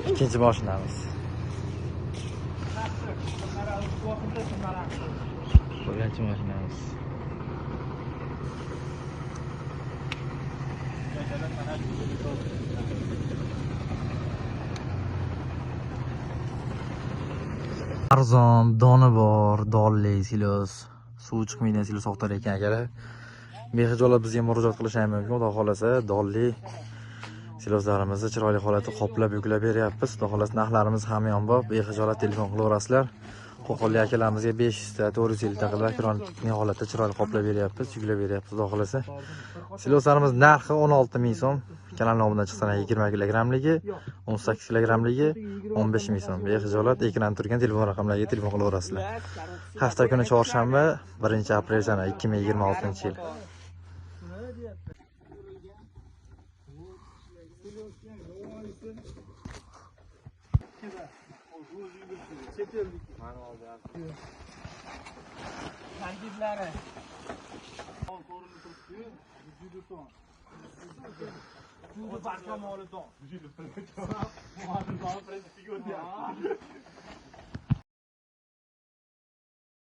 Ikkinchi mashinamiz. Birinchi mashinamiz. Arzon, doni bor, donli silos, suv chiqmaydigan silos oqtar ekan akalar. Behijolat bizga murojaat qilish ham mumkin. Xudo xolasa donli siloslarimizni chiroyli holatda qoplab yuklab beryapmiz. Xudo xolasa narxlarimiz hamyonbop. Behijolat telefon qilaverasizlar. Qo'qonlik akalarimizga 500 ta, 450 ta qilib ekranli holatda chiroyli qoplab beryapmiz, yuklab beryapmiz. Xudo xolasa. Siloslarimiz narxi 16 ming so'm. Kanal nomidan chiqsa 20 kilogrammligi, 18 kilogrammligi 15 ming so'm. Behijolat ekran turgan telefon raqamlariga telefon qilaverasizlar. Hafta kuni chorshanba, 1-aprel sana 2026-yil. Tarkibları. Ko'rinib turibdi-yu, 150 ton. Bu barkamoli don.